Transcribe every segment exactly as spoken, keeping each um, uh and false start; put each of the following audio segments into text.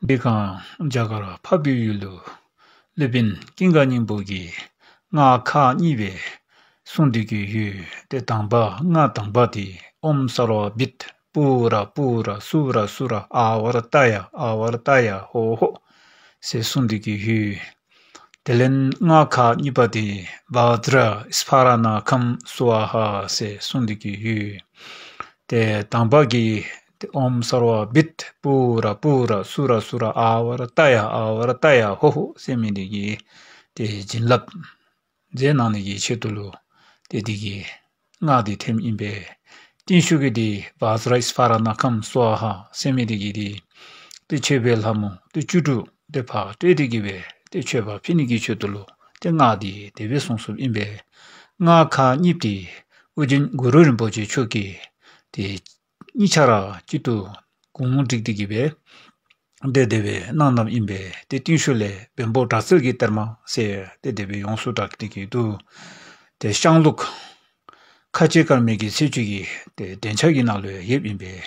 འདི་གང་རྒྱ་གར་འཕགས་པའི་ཡུལ་དུ་སློབ་དཔོན་ཀུན་དགའ་སྙིང་པོ་གིས་སྔགས་ཁག་གཉིས་པའི་གསུང་འདི་གི་ཡུལ་དེ། དང་པོ་སྔགས་དང་པོ་དེ་ཨོཾ་སརྦ་བིད་པུ་ར་པུ་ར་སུ་ར་སུ་ར་ཨ་ཝར་ཏ་ཡ་ཨ་ཝར་ཏ་ཡ་ཧོ་ཧོ་ཟེར་གསུང་འདི་གི་ཡུལ། དེ་ལས་སྔགས་ཁག་གཉིས་པ་དེ་བཛྲ་སྤར་ཎ་ཁཾ་སྭཱ་ཧཱ་ཟེར་གསུང་འདི་གི་ཡུལ། དེ་དང་པོ་གི་ཨོཾ་སརྦ་བིད་པུ་ར་པུ་ར་སུ་ར་སུ་ར་ཨ་ཝར་ཏ་ཡ་ཨ་ཝར་ཏ་ཡ་ཧོ་ཧོ་ཟེར་མི་འདི་གི་དེ་བྱིན་རླབས་མཛད་གནང་ནི་གི་ཆེད་དུ་ལུ་དེ་འདི་གི་སྔགས་འདི་ཐེམས་ཨིན་པས། བརྟན་བཞུགས་ཀྱི་དེ་བཛྲ་སྤར་ཎ་ཁཾ་སྭཱ་ཧཱ་ཟེར་མི་འདི་གི་དེ་དེ་མཆོད་པའི་ལྷ་མོ་དེ་བཅུ་དྲུག་དེ་ཕར་སྤྲོས་ཏེ་གི་སྦེ་དེ་མཆོད་པ་ཕུལ་ནི་གི་ཆེད་དུ་ལུ་དེ་སྔགས་འདི་དེ་སྦེ་གསུངས་གསུངསམ་ཨིན་པས། སྔགས་ཁག་གཉིས་དེ་ཨོ་རྒྱན་གུ་རུ་རིན་པོ་ཆེ་མཆོག་གིས་དེ་གཉིས་ཆ་ར་གཅིག་ཏུ་གུང་བསྒྲིགས་ཏེ་གི་སྦེ་དེ་དེ་སྦེ་གནང་གནངམ་ཨིན་པས། དེ་རྟིང་ཤུལ་ལས་བོན་པོ་དྲག་རྩལ་གྱི་གཏེར་མ་ཟེར་དེ་དེ་སྦེ་ཡོངས་སུ་གྲགས་ཏེ་གི་འདུག། དེ་ཤངས་ལུགས་ཁ་ཆེ་ཀརྨའི་གི་ཚེས་བཅུ་གི་དེ་འདོན་ཆ་གི་ནང་ལུ་ཡོདཔ་ཨིན་པས།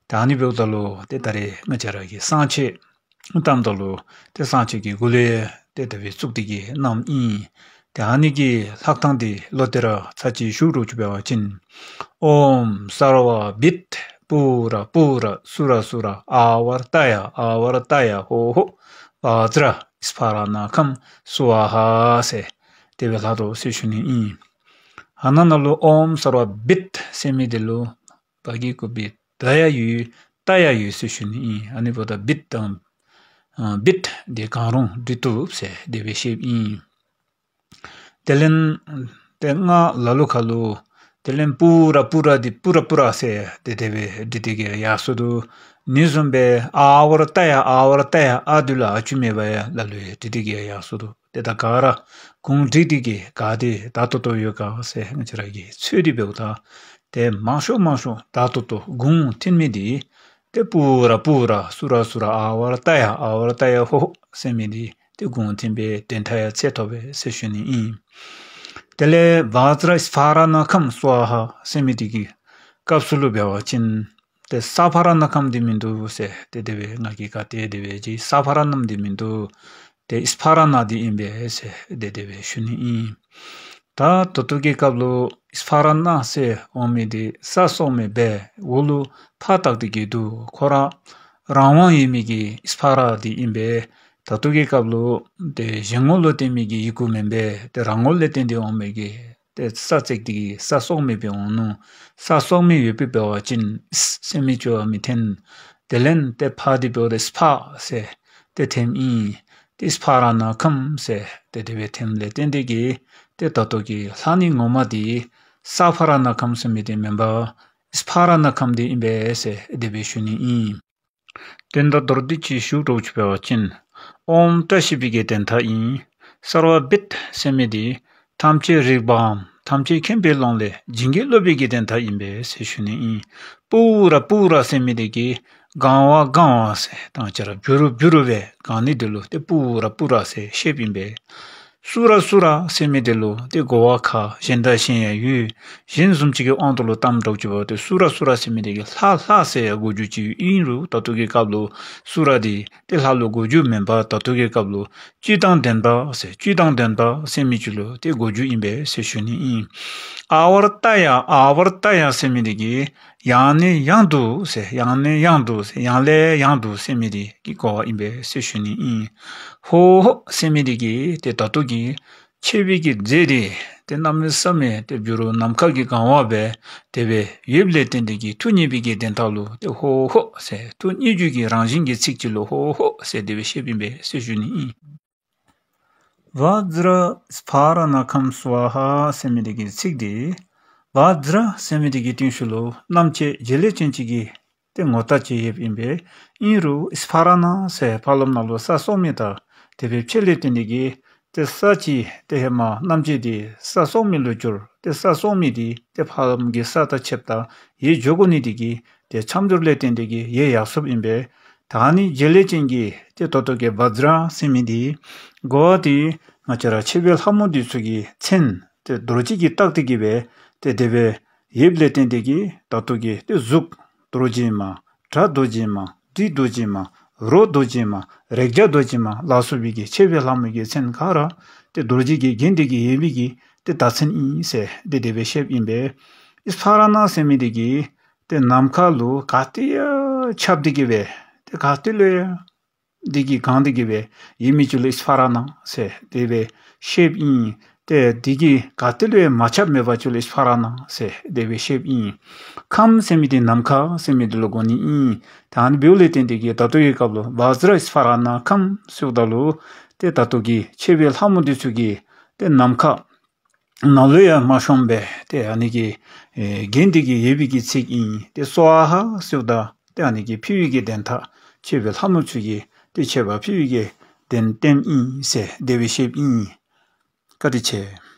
ད་ཨ་ནི་འབདཝ་ད་ལུ་དེ་ད་རེས་ང་བཅས་ར་གི་གསང་ཆེན་ཏམ་ད་ལུ་དེ་གསང་ཆེན་གྱི་མགུར་ལས་དེ་དེ་སྦེ་བཙུགས་ཏེ་གི་གནངམ་ཨིན། དེ་ཨ་ནི་གི་ལྷག་ཐངས་དེ་ལོ་དེ་ར་ཚར་གཅིག་ཞུ་རོགས་ཅིག་འབད་བ་ཅིན། ཨོཾ་སརྦ་བིད་པུ་ར་པུ་ར་སུ་ར་སུ་ར་ཨ་ཝར་ཏ་ཡ་ཨ་ཝར་ཏ་ཡ་ཧོ་ཧོ་བཛྲ་སྤར་ཎ་ཁཾ་སྭཱ་ཧཱ་ཟེར་དེ་སྦེ་ལྷག་དོ་ཟེར་ཞུ་ནི་ཨིན། ཨ་ནཱ་ནང་ལུ་ཨོཾ་སརྦ་བིད་ཟེར་མི་དེ་ལུ་བ་གི་གུ་བི་ད་ཡ་ཡོད་ཏ་ཡ་ཡོད་ཟེར་ཞུ་ནི་ཨིན། ཨ་ནི་འབདཝ་ད་བིད་དང་ཨ་བིད་དེ་གང་རུང་འབྲི་བཏུབ་ཟེར་དེ་སྦེ་བཤདཔ་ཨིན། དེ་ལས་དེ་སྔགས་ལ་ལུ་ཁ་ལུ་དེ་ལས་པུ་ར་པུ་ར་དེ་པུ་ར་པུ་ར་ཟེར་དེ་དེ་སྦེ་འབྲི་སྟེ་གི་ཡར་སོང་དོ། ཨ་ནི་བཟུམ་སྦེ་ཨ་ཝར་ཏ་ཡ་ཨ་ཝར་ཏ་ཡ་ཨ་དེ་ལུ་ཨ་ཅུ་མེད་པ་ཡ་ལ་ལུ་ཡ་འབྲི་སྟེ་གི་ཡར་སོང་དོ། དེ་ད་ག་ར་གུང་བསྒྲིགས་ཏེ་གི་ག་དེ་ད་ལྟོ་ལྟོ་ཡོད་ག་ཟེར་ང་བཅས་ར་གིས་འཚོལ་ཏེ་འབདཝ་ད་དེ་མང་ཤོས་མང་ཤོས་ད་ལྟོ་ལྟོ་གུང་ཐིམ་མི་དེ་དེ་པུ་ར་པུ་ར་སུ་ར་སུ་ར་ཨ་ཝར་ཏ་ཡ་ཨ་ཝར་ཏ་ཡ་ཧོ་ཧོ་ཟེར་མི་དེ་དེ་གུང་ཐིམ་པའི་དོན་དག་ཡང་འཚོལ་ཐོབ་པས་ཟེར་ཞུ་ནི་ཨིན། དེ་ལས་བཛྲ་སྤར་ཎ་ཁཾ་སྭཱ་ཧཱ་ཟེར་མི་དེ་གི་སྐབས་སུ་ལུ་འབད་བ་ཅིན་དེ་སྤར་ཎ་ཁཾ་དེ་མིན་འདུག་ཟེར་དེ་དེ་སྦེ་ང་གིས་ག་དེ་དེ་སྦེ་ཅིག་སྤར་ཎ་དེ་མིན་འདུག། དེ་སྤར་ཎ་དེ་ཨིན་པས་ཟེར་དེ་དེ་སྦེ་ཞུ་ནི་ཨིན། ད་ད་ལྟོ་གི་སྐབས་ལུ་སྤར་ཎ་ཟེར་འོང་མི་དེ་ས་སོག་མེ་སྦེ་འོག་ལུ་ཕར་བཏགས་ཏེ་གི་འདུག། ཁོ་ར་རང་དབང་ཡོད་མི་གི་སྤར་ཎ་དེ་ཨིན་པས། ད་ལྟོ་གི་སྐབས་ལུ་དེ་གཞན་ངོ་ལུ་བརྟེན་མི་གི་ཡི་གུ་མེན་པས། དེ་རང་ངོ་ལས་བརྟེན་ཏེ་འོང་མི་གི་དེ་ས་བརྩེགས་དེ་གི་ས་སོག་མེ་སྦེ་འོང་ནུག། ས་སོག་མེ་ཡོདཔ་འབད་བ་ཅིན་ཨིས་ཟེར་མི་ཅིག་མི་འཐོན། དེ་ལས་དེ་ཕར་དེ་འབདཝ་ད་སྤར་ཟེར་དེ་ཐིམ་ཨིན། དེ་སྤར་ཎ་ཁཾ་ཟེར་དེ་དེ་སྦེ་ཐིམ་ལས་བརྟེན་ཏེ་གི་དེ་ད་ལྟོ་གི་ལྷག་ནི་ངོ་མ་དེ་སྤར་ཎ་ཁཾ་ཟེར་མི་དེ་མེན་པར་སྤར་ཎ་ཁཾ་དེ་ཨིན་པས་ཟེར་དེ་སྦེ་ཞུ་ནི་ཨིན། དོན་དག་མདོར་བསྡུས་ཅིག་ཞུ་རོགས་ཅིག་འབད་བ་ཅིན། ཨོཾ་བཀྲ་ཤིས་པའི་གི་དོན་དག་ཨིན། སརྦ་བིད་ཟེར་མི་དེ་ཐམས་ཅད་རིག་པའམ་ཐམས་ཅད་མཁྱེན་པའི་ཀློང་ལས་བྱིན་གྱིས་རློབ་པའི་གི་དོན་དག་ཨིན་པས་ཟེར་ཞུ་ནི་ཨིན། པུ་ར་པུ་ར་ཟེར་མི་དེ་གིས་གང་བ་གང་བ་ཟེར་དང་བཅས་ར་བསྒྱུར་རུ་བསྒྱུར་རུ་སྦེ་གང་ནི་དེ་ལུ་དེ་པུ་ར་པུ་ར་ཟེར་བཤདཔ་ཨིན་པས། སུ་ར་སུ་ར་ཟེར་མི་དེ་ལུ་དེ་གོ་བ་ཁ་གཞན་དང་གཞན་ཡང་ཡོད། གཞན་བཟུམ་ཅིག་གི་དབང་དུ་ལུ་གཏངམ་འདྲཝ་ཅིག་འབདཝ་དེ་སུ་ར་སུ་ར་ཟེར་མི་དེ་གིས་ལྷ་ལྷ་ཟེར་ཡང་གོ་རྒྱུ་ཅིག་ཨིན་རུང་ད་ལྟོ་གི་སྐབས་ལུ་སུ་ར་དེ་དེ་ལྷ་ལུ་གོ་རྒྱུ་མེན་པར་ད་ལྟོ་གི་སྐབས་ལུ་བཅུད་དང་ལྡན་པ་ཟེར་བཅུད་དང་ལྡན་པ་ཟེར་མི་ཅིག་ལུ་དེ་གོ་རྒྱུ་ཨིན་པས་ཟེར་ཞུ་ནི་ཨིན། ཨ་ཝར་ཏ་ཡ་ཨ་ཝར་ཏ་ཡ་ཟེར་མི་དེ་གིས་ཡང་ནས་ཡང་དུ་ཟེར་ཡང་ནས་ཡང་དུ་ཟེར་ཡང་ལས་ཡང་དུ་ཟེར་མི་དེ་གི་གོ་བ་ཨིན་པས་ཟེར་ཞུ་ནི་ཨིན། ཧོ་ཧོ་ཟེར་མི་དེ་གིས་དེ་ད་ལྟོ་གི་མཆོད་པའི་གི་རྫས་དེ་དེ་གནམ་མེད་ས་མེད་དེ་བསྒྱུར་རུ་ནམ་མཁའ་གི་གང་བ་སྦེ་དེ་སྦེ་ཡོདཔ་ལས་བརྟེན་ཏེ་གི་ཐུགས་མཉེས་པའི་གི་དོན་དག་ལུ་དེ་ཧོ་ཧོ་ཟེར་ཐུགས་མཉེས་རྒྱུ་གི་རང་བཞིན་གྱི་ཚིག་ཅིག་ལུ་ཧོ་ཧོ་ཟེར་དེ་སྦེ་བཤདཔ་ཨིན་པས་ཟེར་ཞུ་ནི་ཨིན། བཛྲ་སྤར་ཎ་ཁཾ་སྭཱ་ཧཱ་ཟེར་མི་དེ་གི་ཚིག་དེ་བཛྲ་ཟེར་མི་དེ་གི་རྟིང་ཤུལ་ལུ་རྣམ་བཅད་བྱེད་ལས་ཅན་ཅིག་གི་དེ་ངོ་རྟགས་ཅིག་ཡོདཔ་ཨིན་པས། ཨིན་རུང་སྤར་ཎ་ཟེར་ཕར་ལམ་ནང་ལུ་ས་སོག་མེ་དང་དེ་སྦེ་ཕྱད་ལས་བརྟེན་ཏེ་གི་དེ་ས་ཅིག་དེ་ཧེ་མ་རྣམ་བཅད་དེ་ས་སོག་མེ་ལུ་གྱུར། དེ་ས་སོག་མེ་དེ་དེ་ཕར་ལམ་གྱི་ས་དང་ཕྱདཔ་ད་ཡེ་འགྱོ་དགོ་ནི་དེ་གིས་དེ་ཆགས་འགྱུར་ལས་བརྟེན་ཏེ་གི་ཡེ་ཡར་སོངམ་ཨིན་པས། ད་ནི་བྱེད་ལས་ཅན་གྱི་དེ་ད་ལྟོ་གི་བཛྲ་ཟེར་མི་དེ་གོ་བ་དེ་ང་བཅས་ར་མཆོད་པའི་ལྷ་མོ་དེ་ཚུ་གི་མཚན་དེ་རྡོ་རྗེ་གིས་བཏགས་ཏེ་གི་སྦེ་དེ་དེ་སྦེ་ཡོདཔ་ལས་བརྟེན་ཏེ་གི་ད་ལྟོ་གི་དེ་གཟུགས་རྡོ་རྗེ་མ། སྒྲ་རྡོ་རྗེ་མ། དྲི་རྡོ་རྗེ་མ། རོ་རྡོ་རྗེ་མ། རེག་བྱ་རྡོ་རྗེ་མ་ལ་སོགས་པའི་གི་ཆེ་བའི་ལྷ་མོ་གི་མཚན་ག་ར་ཏེ་རྡོ་རྗེ་གི་རྒྱན་དེ་གི་ཡོད་པའི་གི་ཏེ་བརྡ་མཚོན་ཨིན་ཟེར་ཏེ་དེ་སྦེ་བཤདཔ་ཨིན་པས། ཨིས་ཕ་ར་ན་ཟེར་མི་དེ་གི་ཏེ་ནམ་མཁའ་ལུ་ག་ཏེ་ཡང་ཁྱབ་སྟེ་གི་སྦེ་ཏེ་ག་ཏེ་ལུ་ཡང་དེ་གི་གང་དེ་གི་སྦེ་ཡོད་མི་ཅིག་ལུ་ཨིས་ཕ་ར་ན་ཟེར་དེ་སྦེ་བཤདཔ་ཨིན། ཏེ་དེ་གི་ག་ཏེ་ལུ་ཡང་མ་ཁྱབ་མེད་པ་ཅིག་ལུ་ཨིས་ཕ་ར་ན་ཟེར་དེ་སྦེ་བཤདཔ་ཨིན། ཁམས་ཟེར་མི་དེ་ནམ་མཁའ་ཟེར་མི་དེ་ལུ་གོ་ནི་ཨིན། ད་ཨ་ནི་འབདཝ་ལས་བརྟེན་དེ་གི་ད་ལྟོ་གི་སྐབས་ལུ་བཛྲ་ཨིས་ཕ་ར་ན་ཁམས་ཟེརཝ་ད་ལུ་ཏེ་ད་ལྟོ་གི་ཆེ་བའི་ལྷ་མོ་དེ་ཚུ་གི་ཏེ་ནམ་མཁའ་ནང་ལུ་ཡང་མ་ཤོངམ་སྦེ་ཏེ་ཨ་ནི་གི་ཨེ་རྒྱན་དེ་གི་ཡོད་པའི་གི་ཚིག་ཨིན། ཏེ་སྭཱ་ཧཱ་ཟེརཝ་ད་ཏེ་ཨ་ནི་གི་ཕུལ་བའི་གི་དོན་དག་ཆེ་བའི་ལྷ་མོ་ཚུ་གི་ཏེ་མཆོད་པ་ཕུལ་བའི་གི་དོན་བསྟནམ་ཨིན་ཟེར་དེ་སྦེ་བཤདཔ་ཨིན། བཀའ་དྲིན་ཆེ།